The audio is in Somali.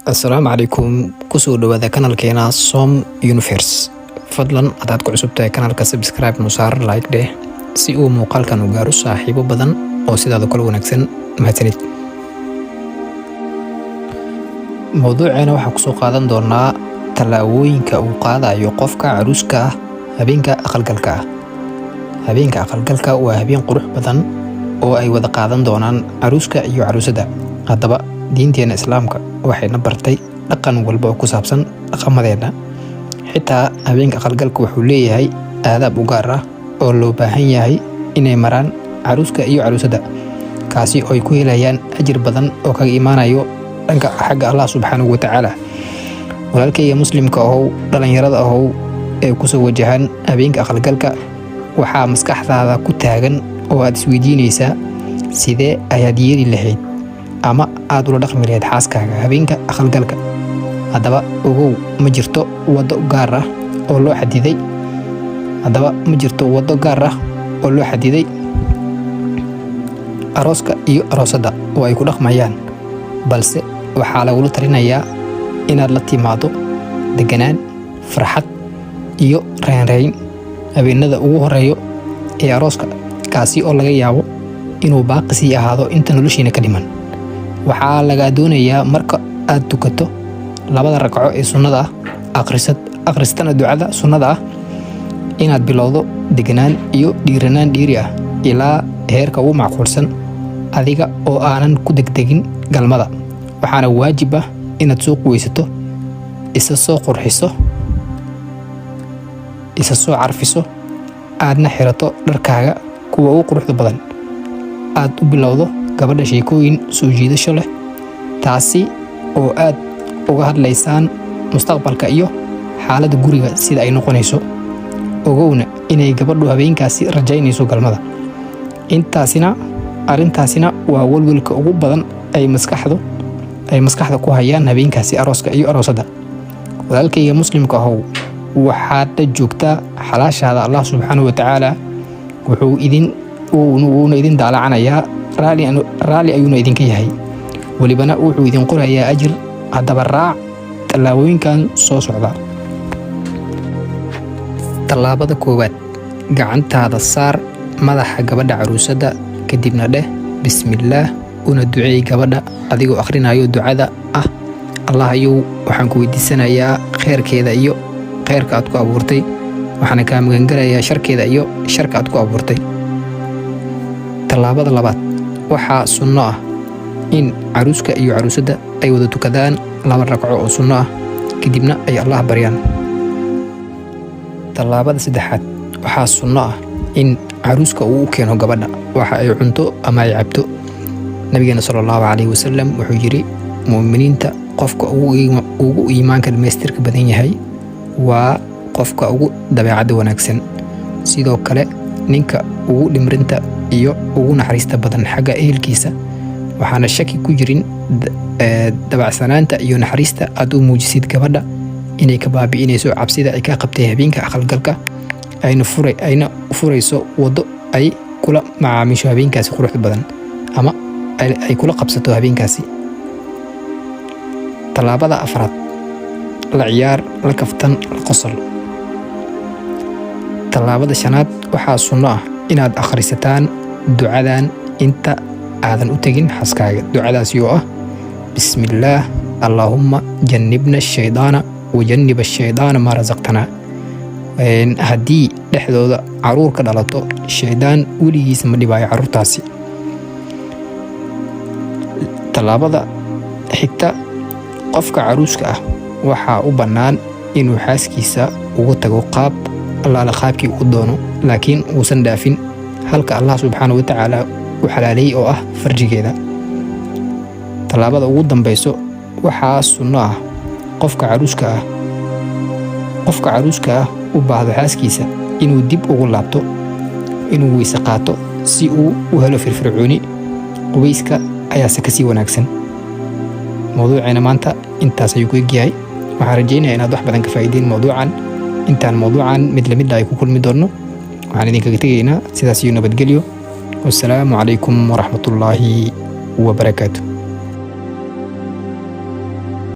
Assalaamu calaykum. Kusoo dhawaada kanalkeena Som Universe. Fadlan haddaad ku cusub tahay kanalka, subscribe nusaar, like dheh si uu muuqaalkan u gaaro saaxiibo badan oo sidaada kale wanaagsan. Mahadsanid. Mowduuceena waxaan kusoo qaadan doonaa tallaabooyinka uu qaadayo qofka caruuska ah habeenka aqalgalka ah. Habeenka aqalgalka waa habeen qurux badan oo ay wada qaadan doonaan caruuska iyo caruusadda. Haddaba, diinteena Islaamka waxayna bartay dhaqan walba oo ku saabsan dhaqamadeenna. Xitaa habeenka aqalgalka wuxuu leeyahay aadaab u gaar ah oo loo baahan yahay inay maraan caruuska iyo caruusadda, kaasi oo ay ku helayaan ajir badan oo kaga imaanayo dhanka xagga Allah subxaanahu watacaala. Walaalkayga Muslimka ahow, dhallinyarada ahow ee kusoo wajahan habeenka aqalgalka, waxaa maskaxdaada ku taagan oo aad isweydiinaysaa: sidee ayaad yeeli lahayd ama aad ula dhaqmi lahayd xaaskaaga habeenka aqalgalka? Haddaba ogow, ma jirto waddo gaar ah oo loo xadiday. Haddaba ma jirto waddo gaar ah oo loo xadiday arooska iyo aroosadda oo ay ku dhaqmayaan, balse waxaa lagula talinayaa inaad la timaado deganaan, farxad iyo reynreyn habeenada ugu horeeyo ee arooska, kaasi oo laga yaabo inuu baaqi sii ahaado inta noloshiina ka dhiman. Waxaa lagaa doonayaa, marka aad tukato labada ragco ee sunnada ah, akhristana ducada sunnada ah, inaad bilowdo deganaan iyo dhiiranaan dhiiri ah ilaa heerka ugu macquulsan, adiga oo aanan ku degdegin galmada. Waxaana waajib ah inaad soo quweysato, isa soo qurxiso, isa soo carfiso, aadna xirato dharkaaga kuwa ugu quruxda badan, aad u bilowdo gabadha sheekooyin soo jiidasho leh, taasi oo aad uga hadlaysaan mustaqbalka iyo xaaladda guriga sida ay noqonayso. Ogowna inay gabadhu habeenkaasi rajaynayso galmada. Intaasina, arrintaasina waa walwalka ugu badan ay maskaxda ku hayaan habeenkaasi arooska iyo aroosadda. Walaalkayga Muslimka ahow, waxaad la joogtaa xalaashaada. Allah subxaanahu watacaala wuxuu idin wuuna idin daalacanayaa, raalli ayuuna idinka yahay, welibana wuxuu idin qorayaa ajir. Haddaba raac tallaabooyinkan soo socda. Tallaabada koowaad: gacantaada saar madaxa gabadha caruusadda, kadibna dheh "Bismillaah", una duceey gabadha adigoo akhrinayo ducada ah: "Allah ayow, waxaan ku weydiisanayaa kheyrkeeda iyo kheyrka aad ku abuurtay, waxaana kaa magangelayaa sharkeeda iyo sharka aad ku abuurtay." Tallaabada labaad: waxaa sunno ah in caruuska iyo caruusadda ay wada tukadaan laba ragco oo sunno ah, kadibna ay Allah baryaan. Tallaabada saddexaad: waxaa sunno ah in caruuska uu u keeno gabadha waxa ay cunto ama ay cabto. Nabigeena sala allahu calayhi wasalam wuxuu yidhi: "Mu'miniinta qofka ugu iimaanka dhammaystirka badan yahay waa qofka ugu dabeecadda wanaagsan." Sidoo kale, ninka ugu dhimrinta iyo ugu naxariista badan xagga ehelkiisa. Waxaana shaki ku jirin dabacsanaanta iyo naxariista aad u muujisid gabadha inay ka baabi'inayso cabsida ay ka qabtay habeenka aqalgalka, ayna furayso waddo ay kula macaamisho habeenkaasi quruxda badan ama ay kula qabsato habeenkaasi. Tallaabada afraad: la ciyaar, la kaftan, la qosol. Tallaabada shanaad: waxaa sunno ah inaad akhrisataan ducadan inta aadan u tegin xaskaaga, ducadaasi oo ah: "Bismillaah, allaahumma jannibna ashaydaana wajannib ashaydaana maa rasaqtanaa." Haddii dhexdooda caruur ka dhalato, shaydaan weligiisa ma dhibaayo caruurtaasi. Tallaabada xigta: qofka caruuska ah waxaa u bannaan inuu xaaskiisa ugu tago qaab allaala qaabkii uu doono, laakiin uusan dhaafin halka Allah subxaana watacaala u xalaaleeyey oo ah farjigeeda. Tallaabada ugu dambayso: waxaa sunno ah qofka caruuska ah u baahdo xaaskiisa inuu dib ugu laabto, inuu weyse qaato si uu u helo firfircooni. Qubayska ayaase kasii wanaagsan. Mawduuceena maanta intaas ayuu ku egyahay. Waxaan rajeynaya inaad wax badan ka faa'iideen mawduucan. Intaan mawduucan mid lamid ah ay ku kulmi doonno, waxaan idinkaga tegaynaa sidaas iyo nabadgelyo. Wassalaamu calaykum waraxmatullaahi wabarakaatu.